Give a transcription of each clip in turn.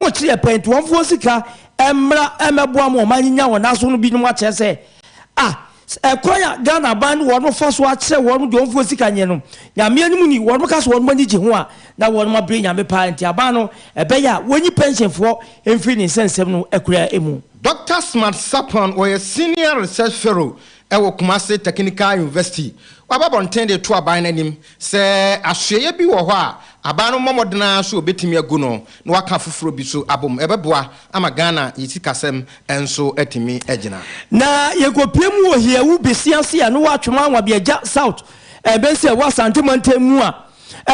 Wɔkyerɛ pɛn nti wɔmfa wɔn sika mmra mmɛboa ma ɔman no nya wɔn aso no binom akyerɛ sɛ ah ɛkwan a Ghana aban no wɔn fa so akyerɛ wɔn deɛ wɔmfa wɔn sika nyɛ no Nyame anim ni wɔn ka sɛ wɔn ani gye ho a na wɔn abere Nyame paa nti aban no ɛbɛyɛ a wɔnyi pɛnhyɛnfoɔ mfiri ne nsɛnsɛm no koraa mu. Dɔkta Smart Sarpong, ɔyɛ Senior Research Fellow wɔ Kumasi Technical University. Waba abɔnten de reto aban no anim sɛ asoɛeɛ bi wɔ hɔ a aban no mmɔ mmɔden ara sɛ wɔbɛtumi agu no na wɔaka afoforɔ bi so abom. Ɛbɛboa ama Ghana yɛ sikasɛm nso atumi agyina. Na yɛkɔpue mu wɔ Hiawu Besiase a ne wɔ Atwoma Anwabiagya South ɛbɛsi a ɛwɔ Asante mantam mu a,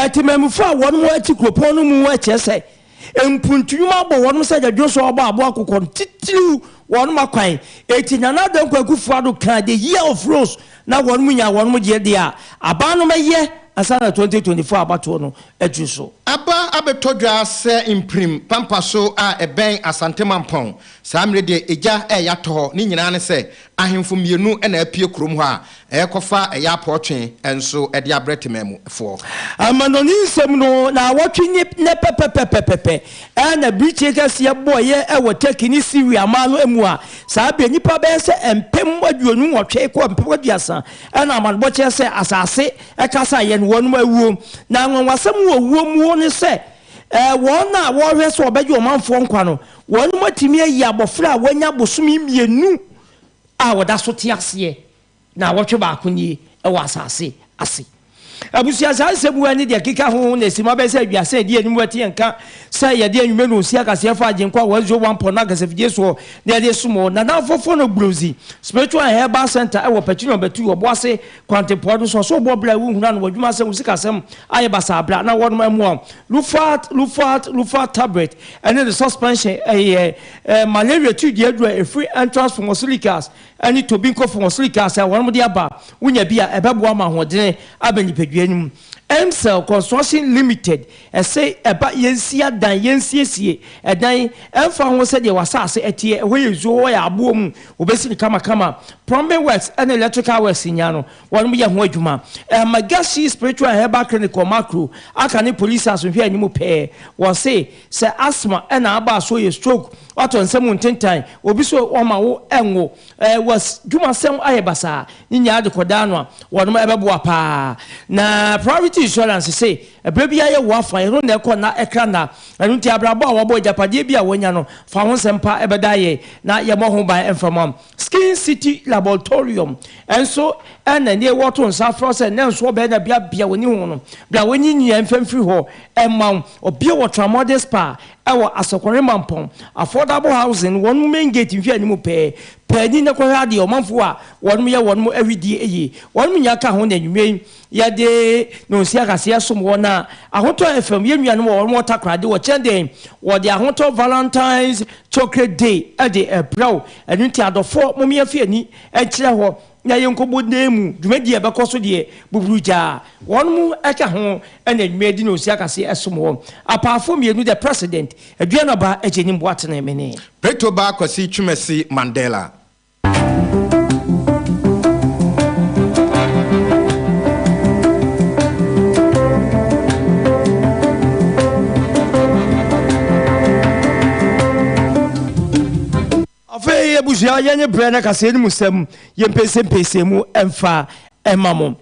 temanmufoɔ a wɔn te kuropɔn no mu kyerɛ sɛ Mpuntu nnwuma abɔ wɔnom sɛ gyadwo so ɔbɔ aboa akokɔ no titiriw wɔnom akwan. Enti Nana Addo Dankwa Akufo Addo kaa The Year of Rose na wɔnom nyaa wɔnom deɛ deɛ a aban no mɛyɛ ansa na 2024 abatoɔ no aduru so. Aba abɛtɔ dwa sɛ mpirim pampa so a ɛbɛn Asante Mampɔn. Saa mmerɛ deɛ egya reyɛ atɔ hɔ. Ne nyinaa ne sɛ ahemfo mmienu na apue kurom hɔ a Ɛrekɔfa ɛyɛ apɔɔtwe nso de abrɛ temanmufoɔ. Amanɔne nsɛm no, naawɔtwe nye nnɛ pɛpɛpɛpɛpɛ na birikyie kɛseɛ bɔeɛ wɔ Turkey ne Syria aman no mu a saa berɛ nnipa bɛyɛ sɛ 28,000 kɔ 30,000 na amanobɔ kyerɛ sɛ asase kasaeɛ no wɔnom awuo. Na anwanwasɛm wɔ wuo muo ne sɛ wɔn a wɔrehwɛ sɛ wɔbɛgye ɔmanfoɔ nkwa no wɔnom atumi ayi abɔfra a wanya bosome mmienu a wɔda so te aseɛ Naawɔtwe baako nie wɔ asase ase. Abusua saa nsɛm wei ne deɛ ɛkeka ho na ɛsi mu abɛyɛ sɛ aduasa ɛdi anim ɛte yɛn nka sɛ yɛde anwummerɛ no ɔsi akaseɛ fa Agyenkwa 101 pɔ no akasafidie soɔ na yɛde som wɔ Nana Afɔfoɔ no Gblonzi Spiritual and Herbal Center ɛwɔ Pɛkyini Ɔbɛtu Ɔboase kwantempɔn no so ɔsɛ ɔbɔ bra wohunu ano w'adwuma asɛm wo sikasɛm ayɛ basaa bra na wɔnom ɛmoa wo Lufat Lufat Lufat tablet ɛne ne suspension ɛyɛ malaria turidua aduro a ɛfiri Entrance Pharmaceuticals ne Tobinco Pharmaceuticals a wɔnom de aba, wonya bi a ɛbɛboa ma ahoɔdene aba nipadua no mu. Emcell Construction Limited ɛse ɛba yɛnsi adan, yɛnsiesie ɛdan, ɛmfa ho sɛdeɛ w'asaase ɛteɛ, ɛhɔ yɛ nsuo, hɔ yɛ aboɔ mu, wɔbɛsi no kamakama. Plumbing works ne electrical works nyinaa no, wɔnom yɛ ho adwuma. Magashi Spiritual and Herbal Clinic wɔ Makro, aka ne Police Asomhwɛ anim pɛɛ. Wɔse Sɛ asthma na aba a so yɛ stroke, watɔ nsa mu ntentan, obi so ɔma wo ngo, w'adwumasɛm ayɛ basaa, ne nyinaa de kɔdaa no a, wɔnom ɛbɛboa paa. Na Priority Insurance se ɛberɛ biara yɛ wo afa, ɛno na ɛkɔ nna ɛkra nna. Ɛno nti abrabɔ a wabɔ, agyapadeɛ bi a wanya no, fa ho nsɛm pa bɛda yɛn na yɛmmɔ ho ban mfa ma wo. Skin City Laboratorium nso na ɛneɛ wɔto nsa frɛ wo sɛ nnɛ nso ɔbɛyɛ na beabea w'ani ho no, bra w'ani nyinaa mfa mfiri hɔ mma wo. Ɔbea wɔ Tramɔden Spa wɔ Asɔkɔre Mampɔn, Affordable Housing wɔn main gate nhwɛ anim pɛɛ. Pɛ ani na kɔhwɛ adeɛ, ɔmanfoɔ a wɔnom yɛ wɔnom awidie yie. Wɔnom nyinaa ka ho na anwummerɛ yi Yɛde Nonsia kaseɛ som wɔn a Ahotɔ FM, yɛn nuanom wɔ wɔn wɔ Takoradi wɔ kyɛn wɔde Ahotɔ Valentine's Chocolate Day de rebrɛ wo. Ɛno nti adɔfoɔ mom yɛmfa yɛn ani nkyerɛ hɔ na yɛnkɔbɔ dan mu. Dwumadie a ɛbɛkɔ so deɛ buburugyaa wɔn ka ho na anwummerɛ de Nonsia kaseɛ som wɔn. Apaafo mmienu The President, Aduanaba Agyenim Boatene mene. Preto Ba Kwasi Twumasi Mandela. Afei abusua yɛnye berɛ na kaseɛ no mu sɛm yɛmpɛnsɛmpɛnsɛ mu mfa mma mo.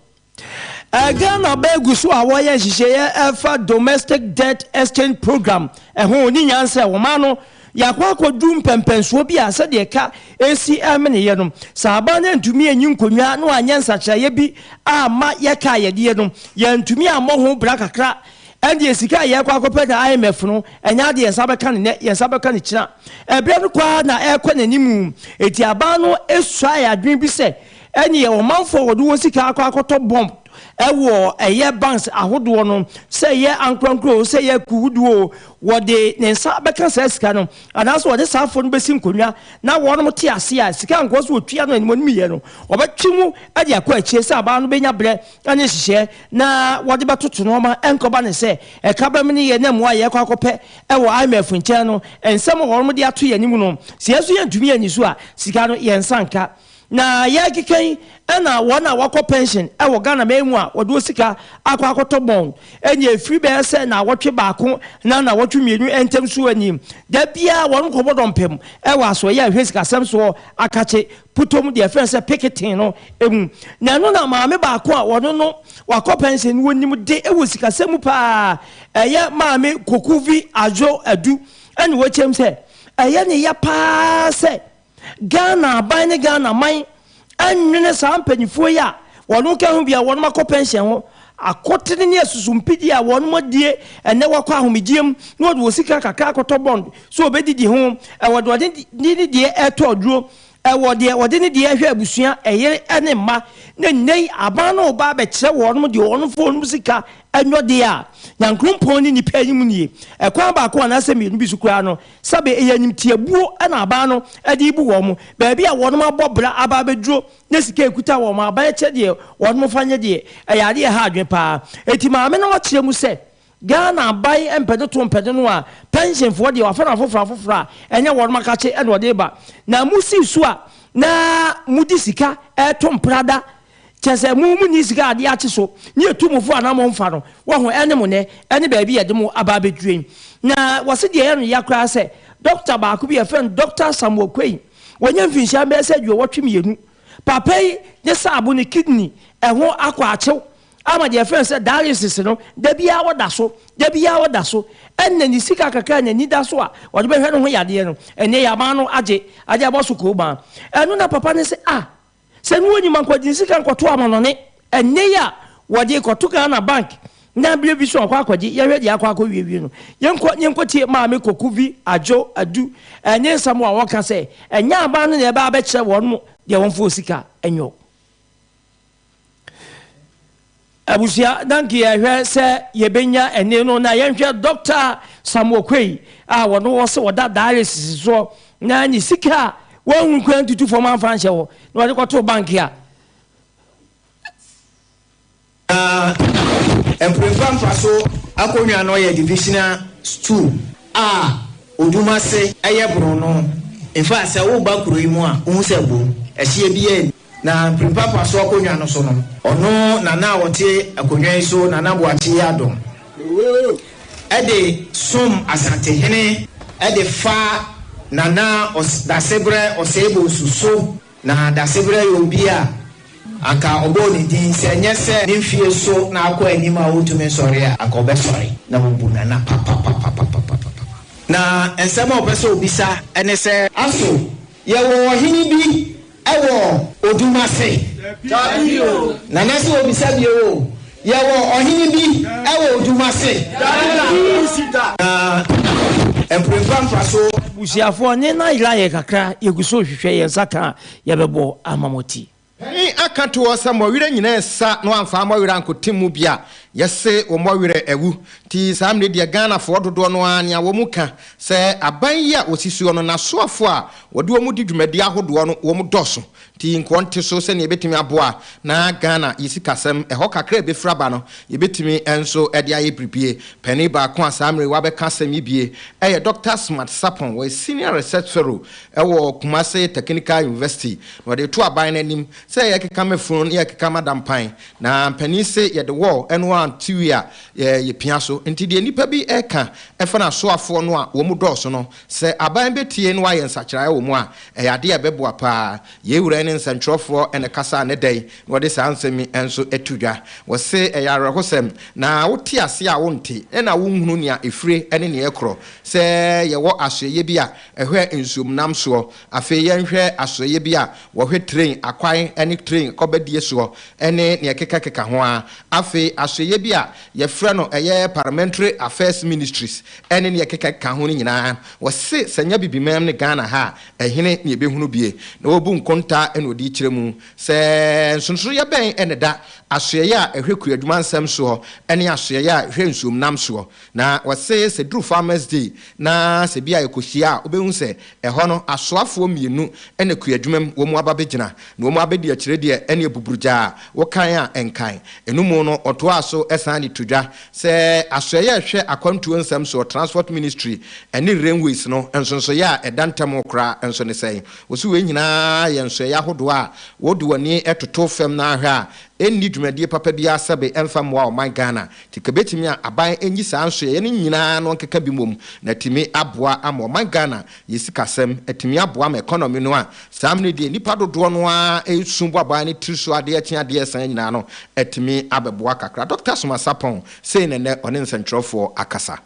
Ghana bɛ gu so a wɔyɛ nhyehyɛeɛ ɛfa Domestic Debt Exchange Program ɛho ne nyinaa sɛ wɔma no yɛakɔ akɔdu mpɛmpɛnsoɔ bi a sɛdeɛ ɛka ɛsi ɛmeneyɛ no sɛ aban no antumi anyi nkonnwa na wanyɛ nsakyeraeɛ bi amma yɛka a yɛdeɛ no yɛantumi ammɔ ho bra kakra ɛndeɛ sika a yɛrekɔ akɔpɛ na IMF no ɛnyɛ adeɛ yɛn nsa bɛka no nnɛ yɛn nsa bɛka no kyina ɛberɛ no kɔ ara na ɛrekɔ n'anim enti aban no suae adwene bi sɛ Ɛneɛ ɔmanfoɔ a wɔde wɔn sika akɔ akɔtɔ bɔmb wɔ ɛyɛ banks ahodoɔ no, sɛ ɛyɛ ankorankoro o, sɛ ɛyɛ akuo hodoɔ o, wɔde ne nsa bɛka saa sika no, anaasɛ wɔde saa afoɔ no bɛsi nkonnwa na wɔnom te ase a, sika a nkoa so wɔtua no animuanimyɛ no, wɔbɛtwe mu de akɔ akyire sɛ aban no bɛnya berɛ ne nhyehyɛɛ na wɔde bɛtoto nnoɔma, ɛnkɔba ne sɛ ɛka bɛmene yɛn na mmoa a yɛrekɔ akɔpɛ wɔ IMF nkyɛn no, nsɛm a wɔnom de ato yɛn anim no, sɛ yɛn nso yɛntumi anni so a, sika no yɛn nsa nka. Na yɛrekeka yi na wɔn a wɔakɔ pɛnhyen wɔ Ghana man mu a wɔde wɔn sika akɔ akɔtɔ bɔn anya ɛfiri bɛyɛ sɛ naawɔtwe baako anaa naawɔtwe mmienu ntam so ani. Da biara wɔn kɔbɔ dɔmpem wɔ asoɛeɛ a ɛhwɛ sikasɛm soɔ akakye putom deɛ yɛfrɛ no sɛ picketing no mu. Na ɛno na maame baako a wɔno no wakɔ pɛnhyen no wɔnim de wɔ sikasɛm mu paa ɛyɛ Maame Kokuvi Adjo Adu ɛna wɔkyerɛ mu sɛ ɛyɛ ne ya paa sɛ Ghana aban ne Ghana man nnwene saa mpaninfoɔ yi a wɔnom ka ho bi a wɔnom akɔ pɛnhyɛn ho akotene ne asusumpidie a wɔnom adie ɛnɛ wɔkɔ ahomegyeɛ mu na wɔde wɔn sika kakra akɔtɔ bond so wɔbɛdidi ho ɛwɔ deɛ wɔde ne deɛ ɛtɔ aduro ɛwɔ deɛ wɔde ne deɛ ɛhwɛ abusua ɛyere ɛne mma na nnɛ yi aban no reba abɛkyerɛ wɔnom deɛ wɔnom fa wɔnom sika ɛnyɔ deɛ a Nyankrompɔn ne nipa anim nie ɛkwan baako anaasɛ mmienu bi so koraa no Sɛbe ɛyɛ animtiabuo na aban no de rebu wɔn, baabi a wɔnom abɔ bra aba abɛduro na sika a ɛkuta wɔn, aban kyɛ deɛ wɔnom fa nyɛ deɛ, ɛyɛ adeɛ a ɛha adwene paa. Enti maame no akyerɛ mu sɛ, Ghana aban mpɛde to mpɛde no a, pɛnhyenfoɔ deɛ wafa no afoforɔ afoforɔ a ɛnyɛ wɔnom akakye na ɔde reba. Na mosii so a na mode sika reto mprada Kyerɛ sɛ, mo munni sika a ade akye so, ne yɛtu mo fo anaa momfa no, wahu, ɛne mo nnɛ, ɛne baabi a yɛde mo aba abɛduru yi. Na wɔse deɛ ɛyɛ no ya koraa sɛ, dɔkta baako bi a yɛfrɛ no Dɔkta Samuel Quaye, wanya mfinhyia bɛyɛ sɛ 82. Papa yi ne saabo, ne kidney, ɛho akɔ akyew ama deɛ yɛfrɛ no sɛ dialysis no, da biara ɔda so, da biara ɔda so. Ɛnna ne sika kakra a n'ani da so a ɔde bɛhwɛ ne ho yadeɛ no, ɛnnɛ yɛama no agye, agye abɔ so koobaa. Ɛno na papa no se, ah, Sɛ ne wɔnim anka ɔde ne sika nkɔto amanɔne ɛnnɛ yi a wɔde rekɔto Ghana bank na berɛ bi so ɔkɔ akɔgye yɛhwɛ deɛ akɔ akɔ wiewie no. Yɛnkɔ yɛnkɔ tie Maame Kokuvi Adjo Adu ɛne nsɛm a ɔka sɛ ɛnyɛ aban no na ɛbɛ abɛkyerɛ wɔn deɛ wɔmfa wɔ sika nyɔ. Abusua na nka yɛhwɛ sɛ yɛbɛnya ɛnne no na yɛnhwɛ Dɔkta Samuel Quaye a wɔno wɔ sɛ ɔda dialysis soɔ na ne sika a wɔnhu koraa ntutu fam amfa anhyɛ hɔ na wɔde kɔtoo bank a. Na Mprempa mfaso akonnwa no yɛ divisional stool a Odumase yɛ borɔno. In fact sɛ woba kuro yi mu a wohu sɛ bom ɛhyeɛ biara nni. Na mprempapa so akonnwa no so no, ɔno Nana a ɔte akonnwa yi so, Nana Boakye Yiadom, de som Asantehene de fa Nana Dasebrɛ Osei-Bonsu so. Na Dasebrɛ yɛ obi a anka ɔbɔɔ ne din, sɛ ɛnyɛ sɛ ne mfie so na akɔ anim a ɔntumi nsɔre a, anka ɔbɛsɔre na wabu Nana papapapapapapa. Na nsɛm a ɔpɛ sɛ ɔbisa ne sɛ. Aso yɛwɔ ɔhene bi Ɛwɔ odum ase. Dabi o. Nana sɛ obisa bio o. Yɛwɔ ɔhene bi ɛwɔ odum ase. Dabi da. Na mprempa mfa so. Abusuafoɔ ne na yera yɛ kakra yɛgu so rehwehwɛ yɛn nsa ka a yɛbɛbɔ ama mo ti. Panin aka to hɔ sɛ mmɔwerɛ nyinaa ɛsa na wamfa mmɔwerɛ ankote mu bi a yɛse wo mmɔwerɛ awu. Nti saa mmerɛ deɛ Ghanafoɔ dodoɔ no ara nea wɔn ka sɛ aban yi a wɔsi soɔ no n'asoafoɔ a wɔde wɔn di dwumadi ahodoɔ no wɔn dɔso nti nkoɔ nte so sɛdeɛ ɛbɛtumi aboa na Ghana yɛ sikasɛm ɛhɔ kakra a ɛbɛfiri aba no yɛbɛtumi nso de ayɛ biribie. Panin baako a saa mmerɛ yi wabɛka asɛm yi bie yɛ Dɔkta Smart Sarpong, ɔyɛ Senior Research Fellow wɔ Kumasi Technical University na ɔde reto aban no anim sɛ yɛkeka ma funu na yɛkeka ma dampan na mpanin se yɛde wɔɔ ɛno a tiwi a yɛpia so nti deɛ nnipa bi reka ɛfa n'asoafoɔ no a wɔn dɔɔso no Sɛ aban bɛtie na wɔayɛ nsakyeraeɛ wɔ mu a, ɛyɛ adeɛ a ɛbɛboa pa ara. Yei wura yi ne nsɛntwerɛfoɔ na ɛkasaa nnɛ da yi na wɔde saa nsɛm yi nso to dwa. Wɔse ɛyɛ awerɛhosɛm, na wote aseɛ a wonte na wonhunu nea ɛfire ne nea ɛkorɔ. Sɛ yɛwɔ asoɛeɛ bi a ɛhwɛ nsuomnam soɔ, afei yɛnhwɛ asoɛeɛ bi a wɔhwɛ train akwan ne train kɔbadie soɔ ne nea ɛkekakeka ho ara. Afei asoɛeɛ bi a yɛfrɛ no ɛyɛ Parliamentary Affairs Ministries ne nea ɛkekakeka ho no nyinaa, wɔse sɛ nyɛ Abibiman ne Ghana ha a, ɛhene na yɛbɛhunu bie. Na wɔbu nkontaa na wɔde kyerɛ mu sɛ nsonsonoeɛ bɛn na ɛda Asoɛeɛ a ɛhwɛ kuadwuma nsɛm soɔ ne asoɛeɛ a ɛhwɛ nsuomnam soɔ. Na wɔse sɛ duru Farmers Day na sɛ bi a yɛkɔhyia a, wobɛhu sɛ ɛhɔ no asoafoɔ mmienu na kuadwuma mu wɔn aba bɛgyina na wɔn abɛdi akyire deɛ ɛne abuburugya a wokan a ɛnkan. Ɛno mu no ɔtoaa so san de to dwa sɛ asoɛeɛ a ɛhwɛ akwantuo nsɛm soɔ, Transport Ministry, ne Railways no nsonsoeɛ a ɛda ntam koraa nso ne sɛn. Wɔse wei nyinaa yɛ nsoɛeɛ ahodoɔ a wode w'ani toto fam na ahwɛ a ɛnni dwumadie papa biara sɛbe ɛmfa mmoa ɔman Ghana. Nti kɛbɛtumi a aban nyi saa nsoɛeɛ no nyinaa na ɔnkeka bi mmom na atumi aboa ama ɔman Ghana yɛ sikasɛm, atumi aboa ama economy no a saa mmerɛ deɛ nnipa dodoɔ no ara resu bɔ aban no tiri so adeɛ kye adeɛ san nyinaa no atumi abɛboa kakra. Dɔkta Soma Sarpong sei na ɛnnɛ ɔne nsɛntwerɛfoɔ akasa.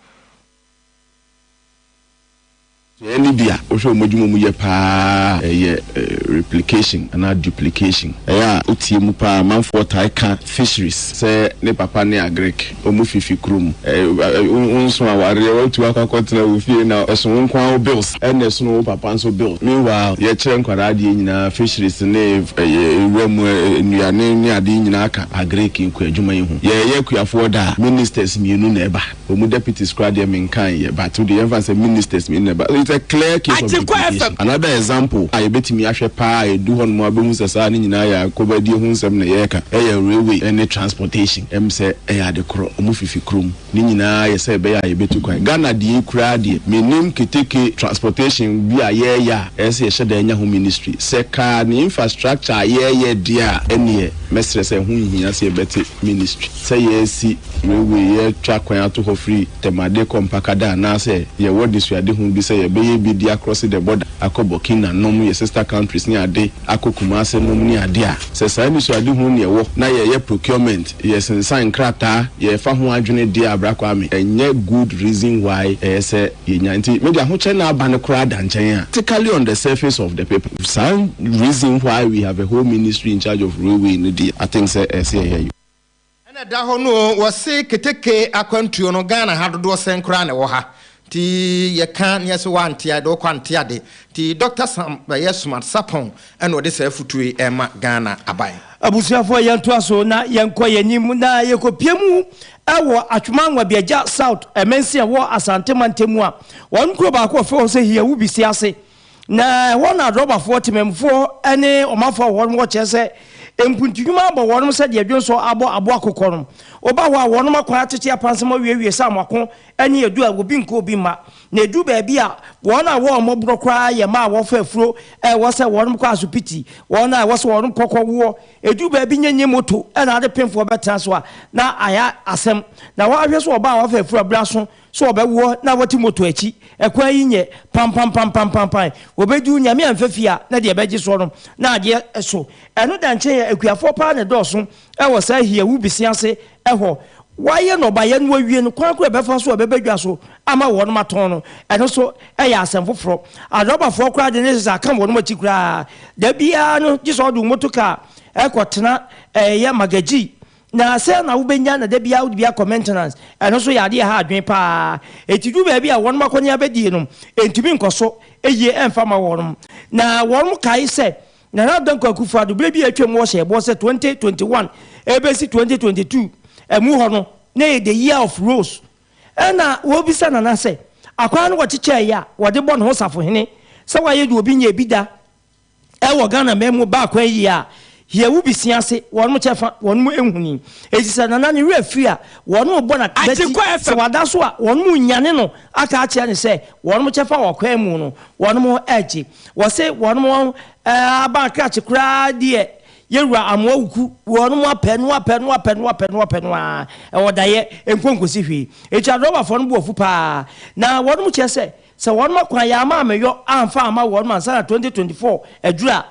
Ɛne bi a wohwɛ wɔn adwuma mu yɛ paa ɛyɛ replication anaa duplication. Ɛyɛ a wotie mu paa amanfoɔ tae ka fisheries sɛ ne papa ne agric wɔn fifi kurom. Wo nso awareɛ watu akɔ akɔtena wo fie na ɛso wo nko ara wo bills ɛna ɛsono wo papa nso bills. Meanwhile yɛkyerɛ nkwadaa adeɛ nyinaa fisheries ne nwura mu nnuane ne adeɛ nyinaa ka agric nkuadwuma yi ho. Yɛyɛ akuafoɔ da a ministers mmienu na ɛba. Ɔmu deputies koraa deɛ menkae yɛ but wodeɛ yɛmfa no sɛ ministers mmienu na ɛba. It's a clear case of Agyenkwa duplication. FM. Another example a yɛbɛtumi ahwɛ paa a ɛdu hɔnom a wobɛhu sɛ saa ne nyinaa yɛ akobadie ho nsɛm na yɛreka ɛyɛ railway ne transportation. Ɛm sɛ ɛyɛ ade korɔ, ɔmu fifi kurom. Ne nyinaa yɛ sɛ ɛbɛyɛ a yɛbɛtu kwan. Ghana deɛ yi koraa deɛ mennim keteke transportation bi a yɛreyɛ a ɛyɛ sɛ yɛhyɛ da nya ho ministry. Sɛ kaa ne infrastructure a yɛreyɛ deɛ a ɛnneɛ mɛsrɛ sɛ ɛho nhia sɛ yɛbɛte ministry. Sɛ yɛresi railway, yɛretwa kwan ato hɔ firi Tema de kɔ Mpakada anaasɛ yɛwɔ desuadehu bi sɛ yɛbɛyɛ bi de across the border akɔ Burkina nom, yɛ sister countries ne ade, akɔ Kumase nom ne ade a, sɛ saa anisoadehu ne ɛwɔ na yɛyɛ procurement, yɛsensan nkrataa, yɛrefa ho adwene deɛ a Bra Kwame, ɛnyɛ good reason why ɛyɛ sɛ yɛnya. Nti me deɛ ahokyɛ no aba no koraa da nkyɛn a, practically on the surface of the paper, saa reason why we have a whole ministry in charge of railway no deɛ, I think sɛ ɛyɛ sɛ yɛyɛ. Ɛna ɛda hɔ no o, wɔse keteke akwantuo no Ghana ha dodoɔ sɛn koraa na ɛwɔ ha? Nti yɛka na yɛse woante a, yɛde wo kɔ ante ade. Nti Doctor Sam bɛyɛ Smart Sarpong ɛna ɔde saa afutuo yi ɛrema Ghana aban. Abusuafoɔ yɛntoa so na yɛnkɔ yɛn anim na yɛkɔpue mu wɔ Atwoma Nwabiagya South mansin a ɛwɔ Asante mantam mu a wɔn kuro baako a wɔfrɛ hɔ sɛ Hiawubisi ase. Na ɛhɔ na adrɔbafoɔ, temammufoɔ ne ɔmanfoɔ a wɔwɔ hɔ kyerɛ sɛ mpuntunwuma abɔ wɔnom sɛdeɛ dwonsɔ abɔ aboa kokɔ no. Woba hɔ a, wɔnom akwan atete apansam awiewie sɛ amoako ne adu a obi nkɔ obi mma. Na ɛduru baabi a, wɔn a wɔwɔ mmɔborɔ koraa yɛ mmaa a wɔfa afuro a ɛwɔ sɛ wɔnom kɔ asopiti, wɔn a ɛwɔ sɛ wɔnom kɔ kɔwoɔ. Ɛduru baabi nyɛ nyɛ moto na ade pemfoɔ bɛtena so a, na ayɛ asɛm. Na wɔahwɛ sɛ ɔbaa a wafa afuro a berɛ aso So ɔbɛwoɔ na wɔte moto akyi? Ɛkwan yi nyɛ pampampampampampan. Wɔbɛdu Nyame amfa fie a na deɛ ɛbɛgye soɔ no na adeɛ so. Ɛno da nkyɛn a akuafoɔ paa na ɛdɔɔso wɔ saa Hiawu Bese ase hɔ. Wɔayɛ nnɔbaeɛ no awie no, kwan koro a ɛbɛfa so a ɛbɛba dwa so ama wɔnom atɔn no, ɛno nso yɛ asɛm foforɔ. Adrɔbafoɔ koraa de ne sesa aka wɔnom akyi koraa. Da biara no gye sɛ ɔde wo moto kaa kɔtena ɛyɛ Magaji. Na sɛ na wobɛnya na da biara wode bi akɔ maintenance, ɛno nso yɛ adeɛ a ɛha adwene pa ara. Enti duru baabi a wɔnom akɔneaba die no ntumi nkɔ so yie ɛmfa mma wɔnom. Na wɔnom kae sɛ Nana Dankwa Akufo-Addo berɛ bi a atwam wɔhyɛɛ bɔ sɛ 2021 ɛbɛsi 2022 ɛmu hɔ no na ɛyɛ the year of rose. Ɛna wɔbisa Nana sɛ akwan no wɔkyekyɛeɛ a wɔde bɔ ne ho safohene sɛ wayɛ deɛ obi nyɛɛ bi da Ɛwɔ Ghana man mu baa kwan yie a, yɛ wo bisi ase, wɔnom kyɛfa, wɔnom nhuni. Enti sɛ Nana ne werɛ firi a, wɔnom bɔ na bati, sɛ wada so a, wɔnom nyane no aka akyerɛ no sɛ wɔnom kyɛfa wɔ kwan mu no, wɔnom regye. Wɔse wɔnom aban krakye koraa deɛ Yɛwura Amoah Wuku, wɔnom apɛ no apɛ no apɛ no apɛ no apɛ no ara, ɛwɔ daeɛ, ɛnkɔ nkɔsi hwee. Enti adrɔbafoɔ no bo afu paa, na wɔnom kyerɛ sɛ Sɛ wɔnom akwan yɛ ama ameyɔ amfa amma wɔnom ansa na 2024 aduru a,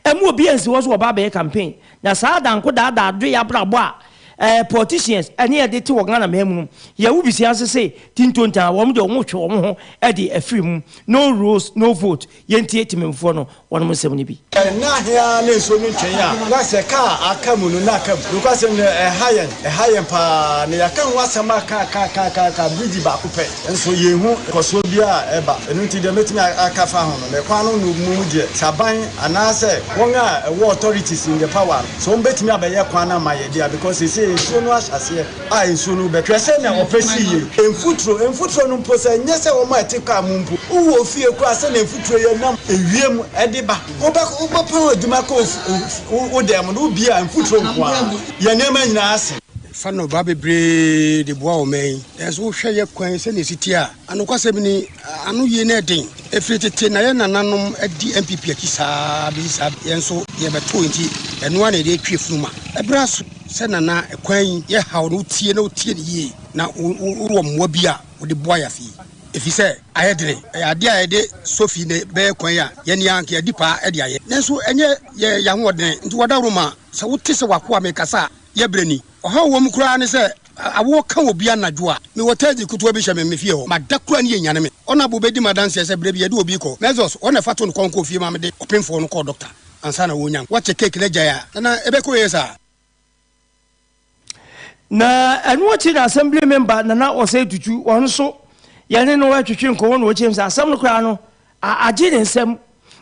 ɛmma obi ansi hɔ sɛ wɔba abɛyɛ campaign. Na saa adanko daadaa doe abrabɔ a ɛɛ politicians ɛne yɛde te wɔ Ghana man mu no yɛwo bisia ase se tintontan wɔn deɛ wɔn retwe wɔn ho ɛde afiri mu no rules no vote yɛntie temammufoɔ no wɔnom nsɛm no bi. Nna ahe ara na nsuo no ntwɛn a na sɛ kaa a aka mu no na aka mu. Nokwasɛm ni, ɛha yɛn, ɛha yɛn paa, na yɛaka ho asɛm aka aka aka aka aka, bridge baako pɛ nso yɛnhu nkɔsoɔ biara a ɛba. Ɛno nti deɛ mɛtumi aka afa ho no, na kwan no mu deɛ, sɛ aban anaasɛ wɔn a ɛwɔ authorities in the power no, sɛ wɔbɛtumi abɛyɛ kwan no ama yɛn deɛ a, because seesei nsuo no ahyɛ aseɛ a nsuo no bɛtɔ. Hwɛ sɛnea ɔpɛ si yie. Mfuturo, mfuturo no mpo sɛ ɛnyɛ sɛ wɔn a ɛte kaa mu mpo, wowɔ fie koraa sɛnea mfuturo yɛ nam ewiem de ba. Wobɛ, wobɛpɔn adwuma kɔ wo, wo dan mu no, wobie a mfuturo nko ara. Yɛn nneɛma nyinaa ase. Fa nnɔbaa bebree de boa ɔman yi. Nanso wohwɛ yɛ kwan sɛnea esi te a, anokwasɛm ni, ano yie na ɛden. Ɛfiri tete na yɛn nananom adi NPP akyi saa ara bɛsi saa bere. Yɛn nso yɛbɛtoo nti, ɛno ara na yɛde retwe funuma. Ɛberɛ aso sɛ Nana kwan yi yɛ haw no wotie na wotie no yie na wowɔ mmoa bi a wode boa yɛn afei. Ɛfiri sɛ ayɛ dene. Ɛyɛ adeɛ a yɛde sofi na ɛbɛyɛ kwan a yɛn ara anka yɛadi paa de ayɛ. Nanso ɛnyɛ yɛn ahoɔdene nti wɔdawuroma. Sɛ wote sɛ w'akoa merekasa a, yɛ berɛ ni. Ɔhaw wɔ mu koraa ne sɛ awoɔ ka obi anadwo a, mewɔ taxi ketewa bi hyɛ me me fie hɔ. Mada koraa ne yɛnnyane me. Ɔnabo bɛdi m'adanseɛ sɛ berɛ bi yɛde obi rekɔ Mɛzɔs, hɔ na ɛfa to no kɔn kɔɔ fie ma mede ɔpemfoɔ no kɔɔ dɔkta ansa na wɔrenya nkwa. Woakyɛ cake no agyae a, nana ɛbɛkɔ yie saa? Na ɛno akyi na Assembly member Nana Osei Tutu, ɔno nso yɛne no retwetwe nkɔmmɔ na ɔkyerɛ mu sɛ asɛm no koraa no agye ne nsam.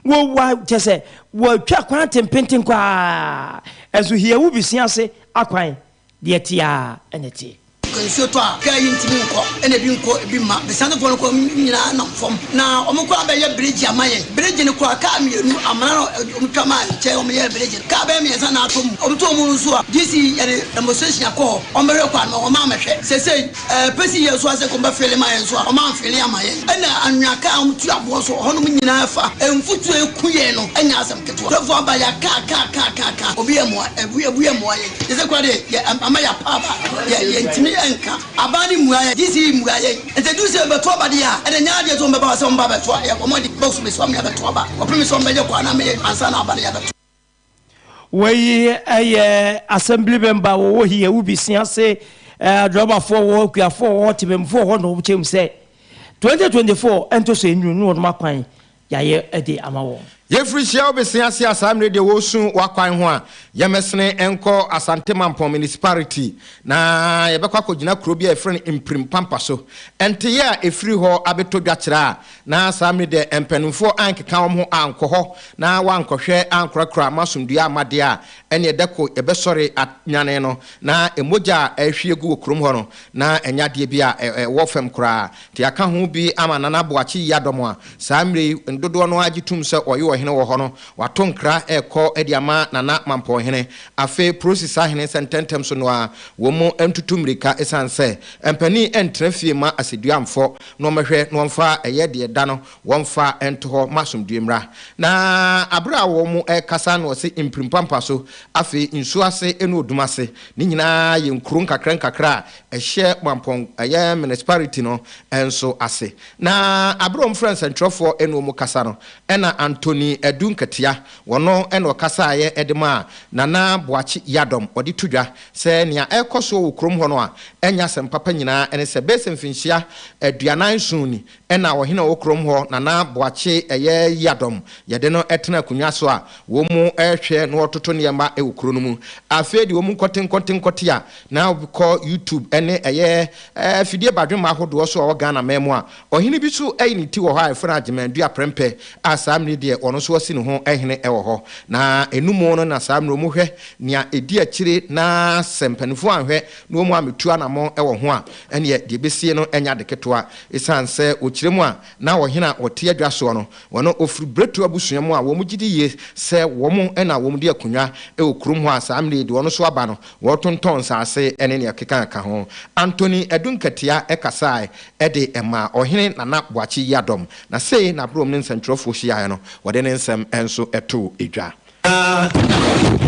Wɔ wa kyɛ sɛ wɔatwa kwan tempenten koraa nso hiawu besi ase akwan deɛ ɛteɛ ara na ɛteɛ. Nsuo tɔ a, kaa yi ntumi nkɔ, ɛna ebi nkɔ ebi mma. Besiasefoɔ no koraa wɔn nyinaa nam fam. Na wɔn koraa bɛyɛ bridge ama yɛn. Bridge no koraa kaa mmienu, amena na wɔtwa maa nkyɛn wɔn yɛɛ bridge no. Kaa bɛyɛ mmiɛnsa na atɔ mu. Wɔn tɔɔ mu no nso a, DC yɛde demonstration akɔ hɔ, wɔn bɛhwɛ kwan no, wɔn ammɛhwɛ. Seesei. Pesi yɛn so asɛ kɔm bɛfeele ma yɛn nso a, ɔma amfeele ama yɛn. Ɛna anwea kaa a wɔtu aboɔ so hɔnom nyinaa fa mfuturo eku yɛn no nyɛ asɛm ketewa. Sɔfo aba yɛ aka aka aka aka aka obi yɛ mmoa ebu ebu yɛ mmoa yɛn. Yɛsɛ kura deɛ yɛ ama yɛ apa aba yɛ yɛntumi nka. Aban no mmua yɛn, GC mmua yɛn. Nti edu sɛ bɛto aba deɛ a, ɛna nyɛ adeɛ sɛ wɔn bɛba sɛ wɔn ba bɛto a, wɔn de box bɛsi wɔn yɛ bɛto aba. Kɔpem sɛ wɔn bɛyɛ kɔ anaa mɛyɛ ansa na aba no yɛ bɛto. Wei yɛ assembly member wɔwɔ Hiawu Bisi ase, adrɔbafoɔ wɔ hɔ, akuafoɔ wɔ hɔ, temamufoɔ wɔ hɔ na wɔkyerɛ mu sɛ 2024 nto so nnuru ne wɔnom akwan yɛayɛ de ama wɔn. Yɛfiri Hiawu Bisi ase a saa mmerɛ deɛ wɔresu w'akwan ho a, yɛmmɛsene nkɔ Asante Mampong Municipality na yɛbɛkɔ akɔgyina kuro bi a yɛfrɛ no Mpirim Pampa so. Nteyɛ a ɛfiri hɔ abɛtɔ dwa kyerɛ a Na saa mmere deɛ mpanimfoɔ ankeka wɔn ho ankɔ hɔ na wɔankɔhwɛ ankorakora mo asomdwoeɛ amma deɛ a, ɛnneɛ da ko yɛbɛsɔre anyane no, na mogya a ɛrehwie gu wɔ kurom hɔ no, na ɛnyɛ adeɛ bi a ɛwɔ fam koraa. Nti yɛaka ho bi ama Nana Boakye Yiadom a saa mmerɛ yi dodoɔ no ara gye tom sɛ ɔyɛ ɔhene wɔ hɔ no, wato nkra rekɔ de ama Nana Mampɔnhene, afei Prosi Sahene sɛ ntɛmntɛm so no ara wɔn ntutu mmirika ɛsiane sɛ mpanin ntena fie mma asɛdua mfɔ na wɔmmɛhwɛ na wɔmfa ɛyɛ deɛ ɛda no wɔmfa nto hɔ ma asomdwoeɛ mmra. Na aberɛ a wɔrekasa no ɔse mpirim-pampa so, afei nsuo ase ne odum ase, ne nyinaa yɛ nkuro nkakra nkakra a ɛhyɛ Mampong ɛyɛ municipality no nso ase. Na aberɛ a wɔfrɛ nsɛntwerɛfoɔ ne wɔn kasa no, ɛna Anthony Adu Nketea, wɔno na ɔkasaeɛ de maa Nana Boakye Yiadom, ɔde to dwa Sɛ nea ɛrekɔ soɔ wɔ kurom hɔ no a ɛnyɛ asɛm papa nyinaa ne sɛ bɛyɛ sɛ mfinhyia 47 ni na ɔhene a ɔwɔ kurom hɔ Nana Boakye ɛyɛ Yiadom yɛde no tena akonnwa so a wɔn rehwɛ na wɔretoto nneɛma wɔ kuro no mu. Afei deɛ wɔn nkɔte nkɔte nkɔte a na kɔ YouTube ne ɛyɛ afidie badwemma ahodoɔ so a ɛwɔ Ghana man mu a Ɔhene bi nso ayi ne ti wɔ hɔ a yɛfrɛ no Agyeman Dua Prɛmpɛ a saa mmerɛ yi deɛ ɔno nso asi ne ho hene wɔ hɔ. Na ɛno mu no na saa mmerɛ wɔhwɛ nea ɛdi akyire na sɛ mpanimfoɔ anhwɛ na wɔn ammɛtu anammɔn wɔ ho a, ɛnneɛ deɛ ɛbɛsie no nyɛ ade ketewa. Ɛsiane sɛ wɔkyerɛ mu a na ɔhene a ɔte adwa soɔ no, ɔno ɔfiri Bretu abusua mu a wɔgye di yie sɛ wɔn na wɔdi akonnwa wɔ kurom hɔ a saa mmerɛ yi deɛ ɔno nso aba no, wɔretontɔn nsase ne nea ɛkeka ka ho. Anthony Adu Nkatia kasaeɛ de maa Ɔhene Nana Boakye Yiadom, na sei na berɛ a wɔn ne nsɛntwerɛfoɔ hyiaeɛ no, wɔde ne nsɛm nso too dwa. Na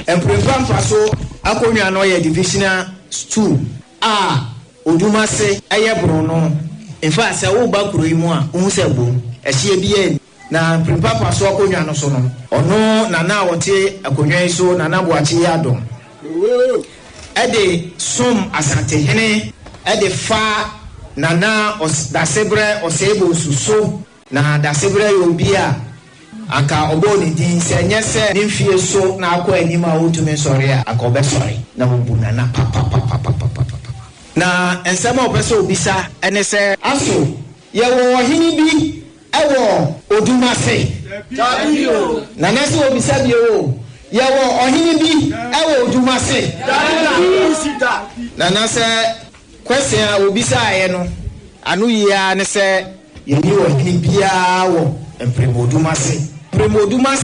Mprempren Mfaso akonnwa no yɛ divisional stool a Odumase yɛ borɔno. In fact, sɛ woreba kuro yi mu a, wohu sɛ bom, ɛhyeɛ biara nni. Na Mprempren Mfaso akonnwa no so no, ɔno Nana a ɔte akonnwa yi so, Nana Boakye Yiadom. de som Asantehene de fa Nana Dasebrɛ Osei Bonsu so. Na Dasebrɛ yɛ obi a anka ɔbɔɔ ne din, sɛ ɛnyɛ sɛ ne mfie so na akɔ anim a ɔntumi nsɔre a, anka ɔbɛsɔre na wabu Nana papapapapapapa. Na nsɛm a ɔpɛ sɛ ɔbisa ne sɛ. Aso yɛwɔ ɔhene bi wɔ odum ase? Dabi o. Nana sɛ ɔbisa bio o, yɛwɔ ɔhene bi wɔ odum ase? Dabi da. Nana sɛ question a ɔbisaeɛ no ano yie ara ne sɛ yɛnni ɔhene biara wɔ Mpremodum ase. Mpremodum ase.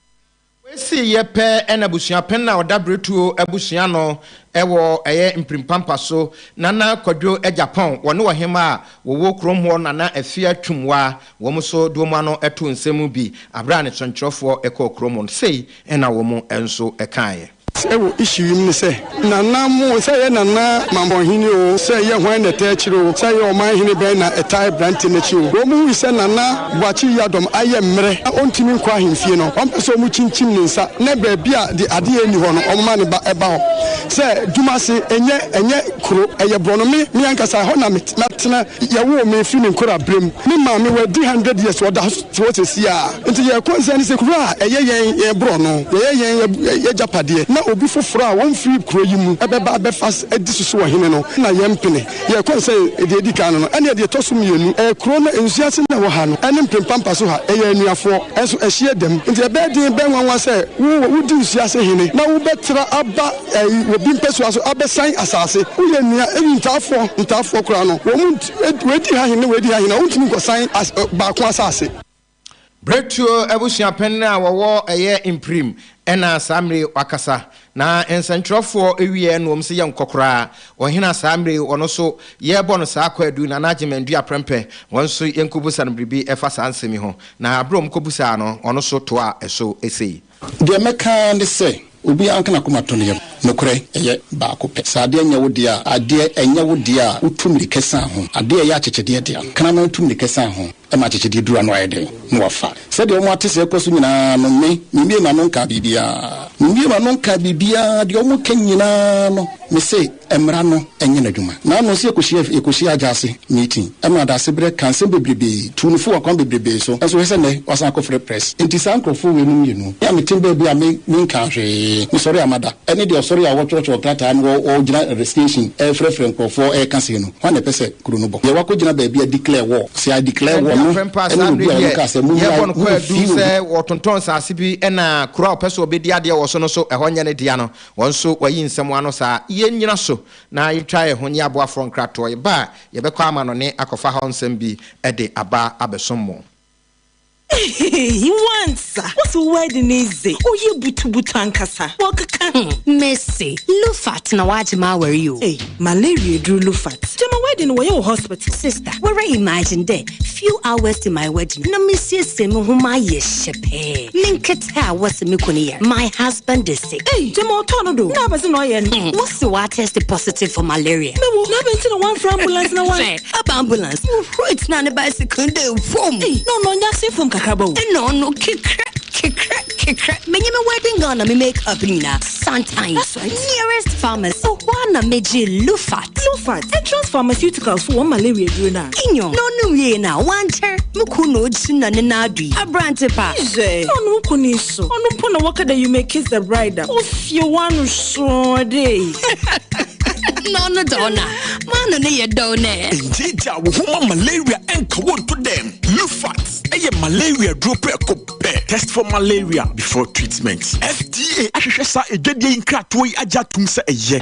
Wei siiɛ pɛ na abusuapanin a ɔda Beretuo abusua ano wɔ ɛyɛ Mpirim-Pampa so, Nana Kwadwo Agyapong, wɔne ɔhemmaa a wɔwɔ kurom hɔ Nana Afia Twumwa, wɔn nso de wɔn ano too nsɛm mu bi berɛ a ne sɛnkyerɛwfoɔ kɔɔ kurom hɔ no. Sei na wɔn nso kaeɛ. Wɔ issue yi mu ne sɛ Nana mo, sɛ ɛyɛ Nana Mampɔnhene oo, sɛ ɛyɛ hwan na ɛtaa akyire oo, sɛ ɛyɛ ɔman hene bɛn na ɛtaa abranteɛ no akyi oo, wɔn hui sɛ Nana Boakye Yiadom ayɛ mmerɛ na ɔntumi nkɔ ahemfie no, wɔn pɛ sɛ wɔn kyinkyim ne nsa na baabi a de adeɛ nni hɔ no wɔn ma ne ba ɛba hɔ. Sɛ Dumase ɛnyɛ ɛnyɛ kuro, ɛyɛ borɔno. Me me ankasa ɛhɔ na me matena, yɛwoo me firi me nkora berɛ mu. Me maame wadi hundred years ɔda so te hɔ seesei ara. Nti yɛn kɔnsɛn ne sɛ kuro a ɛyɛ yɛn yɛn borɔno, yɛyɛ yɛn y'agyapadeɛ na obi foforɔ a ɔmfiri kuro yi mu bɛba abɛfa adi so so ɔhene no na yɛmpene. Yɛn kɔnsɛn deɛ ɛdi kan no no. Ɛnneɛ deɛ ɛtɔ so mmienu, ɛyɛ kuro no nsuase no a ɛwɔ ha no ne mpempampa so ha, ɛyɛ anuafoɔ nso ɛhyeɛ dɛm. Nti ɛbɛyɛ den bɛyɛ nwanwa sɛ wo wodi nsuase hene na wobɛtra aba ɛyi obi mpasua so abɛsan asase. Woyɛ nua, even ntaafoɔ ntaafoɔ koraa no wɔn wei di ha hene na wei di ha hene a wontumi nkɔsan as baako asase. Bretuo abusuapanin a wɔwɔ ɛyɛ Mpirim ɛna saa mmere yi wakasa. Na nsɛntwerɛfoɔ wieɛ no wɔn se yɛnkɔ koraa. Ɔhene a saa mmere yi ɔno nso yɛrebɔ no saa kwaadu Nana Agyeman Dua Prɛmpɛ wɔn nso yɛnkɔbusa no biribi ɛfa saa nsɛm yi ho. Na berɛ a wɔkɔbusaa no ɔno nso toaa ɛso sei. Deɛ mɛka ara ne sɛ, obiara nka n'akoma to ne yam. Nokorɛ, ɛyɛ baako pɛ. Sɛ adeɛ nyɛ wo dea a, adeɛ ɛnyɛ wo dea a, wotu mmirika siane ho. Adeɛ a ɛyɛ akyekyedeɛ dea no, kraman tu mmirika siane ho ma akyekyedeɛ duru ano ayɛ dɛn? Na wafa. Sɛdeɛ wɔate sɛ ɛrekɔ so nyinaa no, me, memmiee m'ano nkaa biribiara. Memmiee m'ano nkaa biribiara, deɛ wɔka nyinaa no, mese, Mmara no nyɛ n'adwuma. N'ano nso yɛkɔhyia yɛkɔhyia agya ase meeting ɛma adasebrɛ ka nsɛm bebrebee, tuu no fo wɔ akwan bebrebee so, nso hwɛ sɛ nnɛ wasan akɔfrɛ press. Enti saa nkorɔfoɔ wei nom mmienu, me a mete baabi a me menkaa hwee, mesɔre a mada, ɛne deɛ ɔsɔre a ɔtwerɛtwerɛ krataa no ɔgyina station ɛrefrɛfrɛ nkorɔfoɔ ɛreka sei no, hwan na ɛpɛ sɛ kuro no bɔ? Deɛ wakɔgyina baabi a declare war, sɛ I declare war Ɛde no afrɛ mpo a ɛne saa obi bere a ɔno deɛ kaa sɛ yɛrebɔ mommra no kwaadu momfii obi. sɛ wɔtontɔn nsaase bi na kuro a ɔpɛ sɛ ɔbɛdi adeɛ wɔ so no so ɛhɔ nyɛ ne dea no, Wɔn nso wɔayi nsɛm ano saa. Yennyina so na yentwa yɛn ho nyɛ aboafoɔ nkratoɔ. Yɛba a, yɛbɛkɔ amanɔne akɔfa haw nsɛm bi de aba abɛsom mo. Ehehehe wansa wose wo wedding yi dze ɔyɛ butubutu ankasa wɔkeka ho. Mese Lufat na wagye m'awar yi o. Ei malaria eduru Lufat. Gyama wedding no wɔyɛ wɔ hospital. Sister, woara imagine dɛ few hours to my wedding na mesiesie mo ho mayɛ hyɛpɛɛ. Me nketse a wɔse me kun yar, my husband is sick. Ei, gyama ɔtɔɔ no do, na abɛdze na ɔyɛ no? Wɔse ɔatest positive for malaria. Me wo, na abɛn ntsi na wɔammfrɛ ambulance na wɔan. Hwɛ, aba ambulance, wohuroi tsenaa ne bicycle no dɛ vwoom. Ei, na ɔno ɔnnyɛ ase famu kakraba o. Nna ɔno kekrɛ, kekrɛ, kekrɛ. Menye me wedding gown na me make up nyina, santan. That's right. Nearest pharmacy, hɔ ara na megyee Lufat. Lufat, Entrance Pharmaceuticals fo hɔn malaria edur no a. Nyew, na ɔno wiei no a, ɔannkyɛr, mo kun na ogyina ne nan do yi, aberantse pa. Hwɛ, na ɔno wo kun yi so, ɔno mpo na wɔka dɛ you may kiss the bride a, ofie w'ano soo dɛ. Na ɔno dze ɔno a, m'ano no yɛ dɛw nɛ. Ngyeegyaa wo ho ma malaria nka wo nto dɛm. Lufat yɛ malaria duro prɛko pɛ. Test for malaria before treatment. FDA ahwehwɛ saa adwadie yi nkratoɔ yi agye atom sɛ ɛyɛ.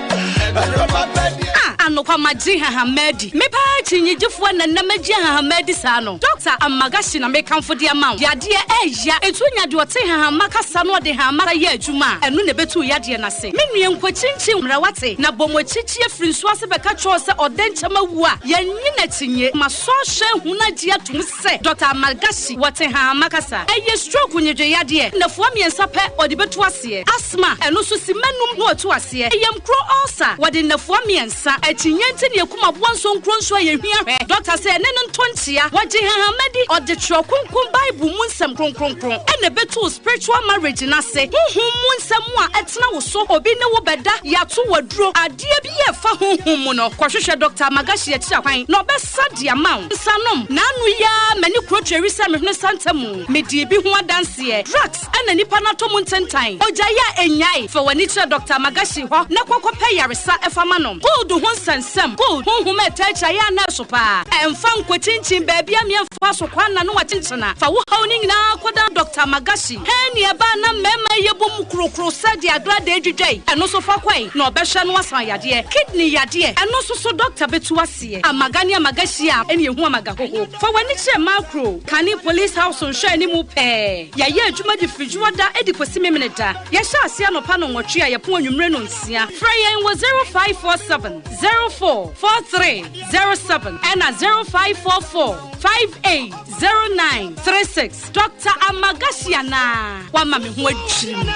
Ah, anokwa magye nhahamma adi. Me paa akyinnyegyefoɔ na nnɛ magye nhahamma adi saa no. Dɔkta Amagashi na mekamfo de ama wo. Yadeɛ ɛɛya. Enti wonya deɛ ɔte nhahamma kasa na ɔde nhahamma yɛ adwuma a, ɛno na ɛbɛtu wo yadeɛ no ase. Me nua nkɔkyinkyin mmra wate, na bɔ mo akyikyi afiri nsuo ase bɛka kyerɛ wo sɛ ɔdɛnkyɛm awu a, yɛnnye no akyinnye. Masɔ ahwɛ ahunu agye atom sɛ Dɔkta Amalgashi wɔ Tehama kasa. Ɛyɛ stroke nnwedwe yadeɛ. Nnafua mmiɛnsa pɛ ɔde bɛtu aseɛ. Asthma, ɛno nso simma num na watu aseɛ. Ɛyamkuro ulcer, wɔde nnafua mmiɛnsa. Akyinnye nti na yɛkum aboa nsonkuro nso a yɛhia hwɛ. Dɔkta sɛ ɛne no nto nkyea. Wɔgye nhahamma di. Ɔde Twerɛ Kronkron Bible mu nsɛm kronkronkron na ɛbɛtu wo spiritual marriage no ase. Honhom mu nsɛm a ɛtena wo so, obi ne wo bɛda, yɛato wo aduro, adeɛ bi a ɛfa honhom mu no, kɔhwehwɛ Dɔkta Magashi akyiri akwan na ɔbɛsa de ama wo. Nsanom, N'ano yi ara m'ani kuro tweri sɛ me hwene santa mu. Medii bi ho adanseɛ. Drugs na nipa no atɔ mu ntentan. Ogyae a ɛnnyae. Fa w'ani kyerɛ Dɔkta Magashi hɔ na kɔ kɔpɛ yaresa fa ma no. Gold ho nsɛnsɛm, Gold, honhom a ɛtaa akyi ayɛ a na ɛso paa. Ɛmfa nkɔkyinkyin baabi a meɛmfa so kwan na no akyenkyena. Fa wo haw no nyinaa kɔdan Dɔkta Magashi. Hɛn nea ɛbaa na mmarima yi yɛbɔ mu krokro sɛ deɛ agradaa adwidwa yi, ɛno nso fa kɔe na ɔbɛhwɛ no asan yadeɛ. Kidney yadeɛ, ɛno nso so dɔkta bɛtu aseɛ. Amaga ne amaga hyia a, ɛne ɛhu amaga hoho. Fa w'ani kyerɛ Makro, kane Police House nhwɛanimu pɛɛ. Yɛayɛ adwuma de firi Dwoada de kɔsi Memeneda. Yɛhyɛ aseɛ anɔpa nnɔnwɔtwe a yɛpɔn anwummere nnɔnsia. Frɛ yɛn wɔ 0547 04 43 07 ɛna 0544 58 09 36. Doctor Amagashi anaa? Wama me ho adwiri me.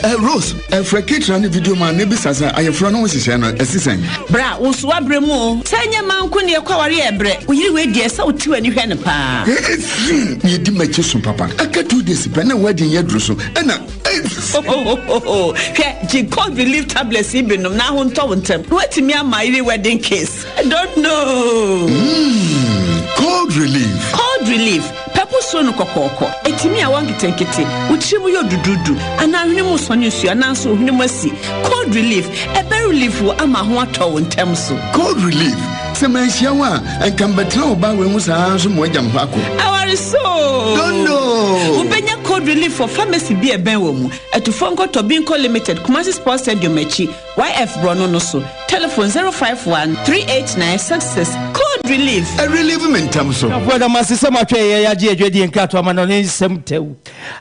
Eh, Rose, ɛfrɛ ketra ne video ma ne bisa sɛ ayɛforɔ no ho nhyehyɛe no ɛsi sɛn? Bra, wo nso woabrɛ mu o. Sɛ ɛnyɛ mmaa nko ne ɛkɔ aware yɛ brɛ. Wo yere wei deɛ sɛ wote w'ani hwɛ no paa. Na yɛdi m'akyi so papa. Aka 2 days pɛ na wedding yɛ duru so ɛna. Hwɛ, gye cold relief tablets yi bi nom na ho ntɔ wo ntɛm. Na woatumi ama yere wedding kiss. I don't know. Cold relief. Cold relief. Pɛpo suro no kɔkɔɔkɔ. Etumi awɔ nketenkete. Wo tiri mu yɛ duduudu anaa hwene mu sɔne nsuo anaa nso hwene mu asi. Cold relief. Ɛbɛ relief wo ama ho atɔ wo ntɛm so. Cold relief. Sɛ manhyia wo a, ɛnka mbɛtena wo ba wei ho saa nso mo agya mo hɔ akɔ. Aware so. Don't know. Wobɛnya cold relief wɔ pharmacy bi a ɛbɛn wɔ mu. Atufoɔ nkɔtɔ Binko Limited, Kumasi Sports Stadium akyi, YF borɔno no so. Telephone 051 389 66. Cold relief. Ɛ relieve me ntɛm so. Afoɔ da mo ase sɛ moatwɛn yɛn agye adwadie nkratoɔ ama no ne nsɛm tɛw.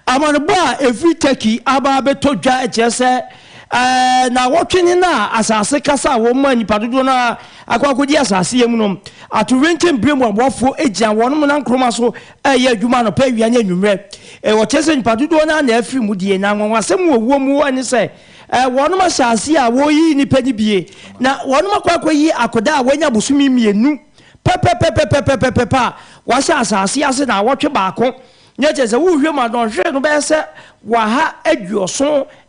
Amanebɔ a ɛfiri Turkey aba abɛtɔ dwa kyerɛ sɛ nnawɔtwe ne no a asase kasa a wɔma nnipa dodoɔ no ara akɔ akɔdi asase yam no, atoyerɛnkyɛm berɛ mu aboafoɔ gyina wɔn nankoroma so reyɛ adwuma anɔpa, awia ne anwummerɛ. Wɔkyerɛ sɛ nnipa dodoɔ no ara na afiri mu deɛ, na anwanwasɛm wɔ wuo mu ne sɛ wɔnom ahyɛ aseɛ a wɔreyi nnipa no bie, na wɔnom akɔ akɔyi akwadaa a wanya bosome mmienu pɛpɛpɛpɛpɛpɛpɛ a wahyɛ asase ase naawɔtwe baako. Na kyerɛ sɛ wohwɛ mu a dɔnhwere no bɛyɛ sɛ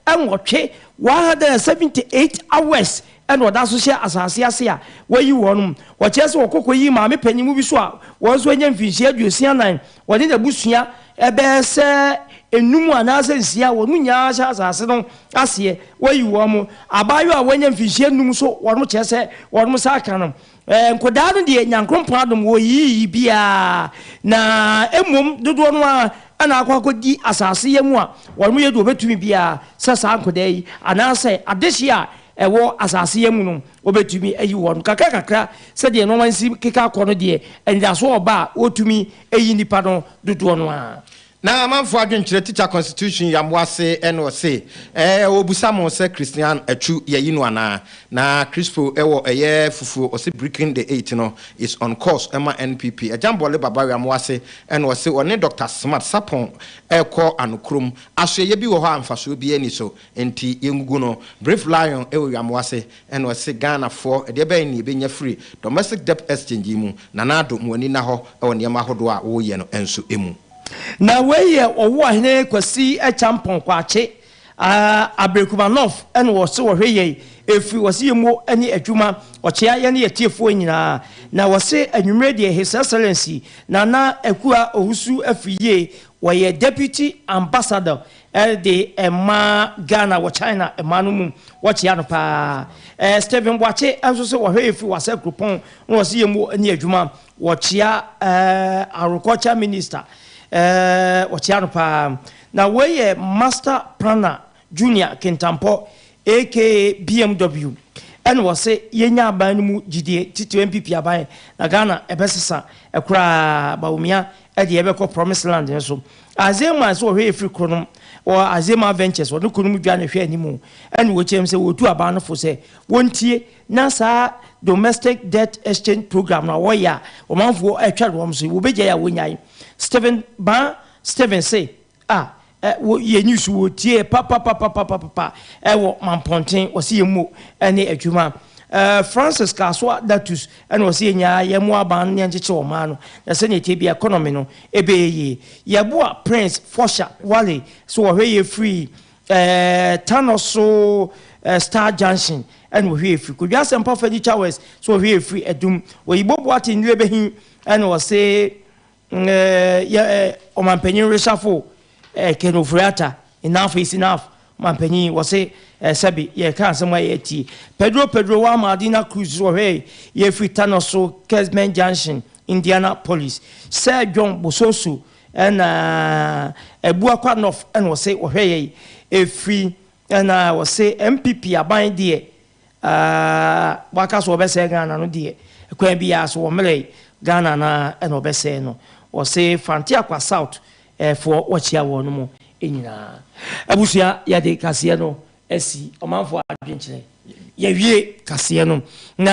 188, 178 hours ɛna ɔda so hyɛ asase ase a wɔayi wɔn. Wɔkyerɛ sɛ wɔkɔ kɔyii maame panyin mu bi so a wɔn nso anya mfinhyia 64, wɔne n'abusua ɛbɛyɛ sɛ enum anaasɛ nsia, wɔn nyinaa hyɛ asase no aseɛ, wɔayi wɔn. Abaayewa a wanya mfinhyia 5 nso wɔn kyerɛ sɛ wɔn nsa aka no. Nkwadaa no deɛ Nyankrompɔn adom wɔyiyi biara, na mmom dodoɔ no ara na akɔ akɔdi asase yɛ mu a wɔn yɛ deɛ wɔbɛtumi biara sɛ saa nkwadaa yi anaasɛ adehyeɛ a ɛwɔ asase yɛ mu no wɔbɛtumi ayi wɔn kakra kakra sɛdeɛ nneɛma nsi keka kɔ no deɛ anidasoɔ ɔba a wɔtumi yi nnipa no dodoɔ no ara. Na amanfoɔ adwenkyerɛ tikya constitution Yamoase ɛna ɔse ɛɛ ɔbusa mo sɛ Christian Atsu yɛyi no anaa? Na Crispo ɛwɔ ɛyɛ fufuo ɔse breaking the eight no is on course ɛma NPP Agyambɔle Baba Yamoase ɛna ɔse ɔne Doctor Smart Sarpong ɛrekɔ Anokurom asoɛyɛ bi wɔ hɔ a mfasoɔ biara nni so nti yɛngugu no Brave Lion ɛwɔ Yamoase ɛna ɔse Ghanafoɔ ɛdeɛ bɛn ne yɛbɛnya firi domestic debt exchange yi mu Nana Addo mo ani nna hɔ ɛwɔ nneɛma ahodoɔ a woreyɛ no nso mu. Na wei yɛ Ɔwoahene Kwasi Acheampong Kwakye, Aberekuma North na wɔse wɔhwɛ yɛn ɛfiri wɔse yɛ muo ne adwuma ɔkyea yɛne yɛtiefoɔ nyinaa. Na wɔse anwummerɛ deɛ His Excellency Nana Akua Owusu Afriyie wɔyɛ Deputy Ambassador de ma Ghana wɔ China man no mu wɔkyea no paa. Stephen Boakye nso se wɔhwɛ yɛ firi Wassa Kuropɔn na wɔse yɛ muo ne adwuma Wɔkyea eh, agriculture minister eh, wɔkyea no paa. Na wei yɛ Master Planner Junior Kintampɔ aka BMW ɛna wɔse yɛnya aban no mu gyidie titire NPP aban na Ghana ɛbɛsesa koraa Bawumia ɛde yɛbɛkɔ promise land no so. Azema nso wɔhwɛ yɛ firi Kronom wɔ Azema Ventures wɔne Kronom dwa na ɛhwɛ animu ɛna wɔkyerɛ mu sɛ wɔtu aban no fo sɛ wɔntie Na saa domestic debt exchange program no a wɔyɛ a ɔmanfoɔ atwa no wɔn so yi, wɔbɛgyae a wɔnnyae. Stephen Ban Stephen se, Ah, Wɔ yɛ news wɔ tie papapapapapa ɛwɔ Mampɔnten, wɔsi yɛ mo ɛne adwuma. Francis Kasoa Datus ɛna wɔsi yɛ nyaa yɛ mo aban ne nkyekye ɔman no na sɛnea ɛtie bi economy no ɛbɛyɛ yie. Yɛboa Prince Fosha Wale so wɔhwɛ yɛ firi Tanoso Star Junction ɛna wɔhwɛ yɛ firi. Kodwa Asɛmpa Furniture West so wɔhwɛ yɛ firi Adum. Oyibo Boate Nnue Bɛhin ɛna wɔse yɛ ɔmanpanyin resafo Ken Ofori-Atta, enough is enough. Ɔmanpanyin wɔse sɛbi yɛka asɛm a yɛtie. Pedro Pedro wa Maldina Cruz so wɔhwɛ yɛ firi Tanoso Kesben Junction, Indianapolis. Sir John Bososo ɛna Abuakwa North ɛna wɔse wɔhwɛ yɛ ɛfiri, ɛna wɔse NPP aban deɛ waka so wɔbɛsɛe Ghana no deɛ, kwan biara so wɔmmerɛ Ghana na ɛna wɔbɛsɛe no. Wɔse Fanteakwa South foɔ wɔkyia wɔn no mu nyinaa. Abusua, yɛde kaseɛ no asi ɔmanfoɔ adwenkyerɛ, yɛwie kaseɛ no na